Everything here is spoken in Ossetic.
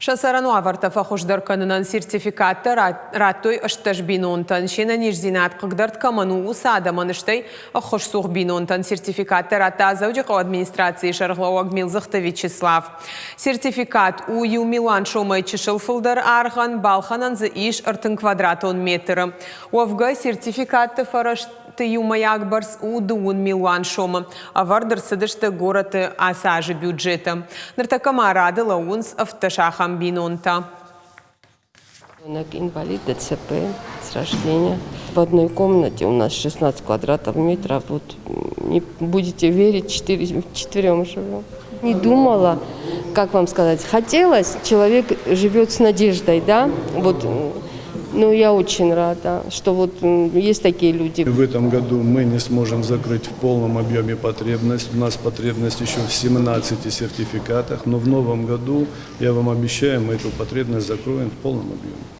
Сӕ цӕрӕн уавӕртӕ фӕхуыздӕр кӕнынӕн сертификаттӕ радтой 18 бинонтӕн. Се нӕниздзинад хъыгдӕрд кӕмӕн у, уыцы адӕмӕн, стӕй ӕххуысцух бинонтӕн сертификаттӕ радта Дзӕуджыхъӕуы администрацийы сӕргълӕууӕг Милдзыхты Вячеслав. Сертификат у иу милуан сомӕй чысыл фылдӕр аргъӕн, балхӕнӕн дзы ис 30 квадратон метры. Уӕвгӕ, сертификатты фӕрӕзты иумӕйаг бӕрц у дыууын милуан сомы. Ӕвӕрд ӕрцыдысты горӕты ацы азы бюджеты. Ныртӕккӕ ма рады лӕууынц 17 ахӕм бинонтӕ. Инвалид ДЦП с рождения. В одной комнате у нас 16 квадратов метров. Вот не будете верить, четыре, вчетвером живем. Не думала, как вам сказать, хотелось, человек живет с надеждой, да, вот, ну, я очень рада, что вот есть такие люди. В этом году мы не сможем закрыть в полном объеме потребность. У нас потребность еще в 17 сертификатах, но в новом году, я вам обещаю, мы эту потребность закроем в полном объеме.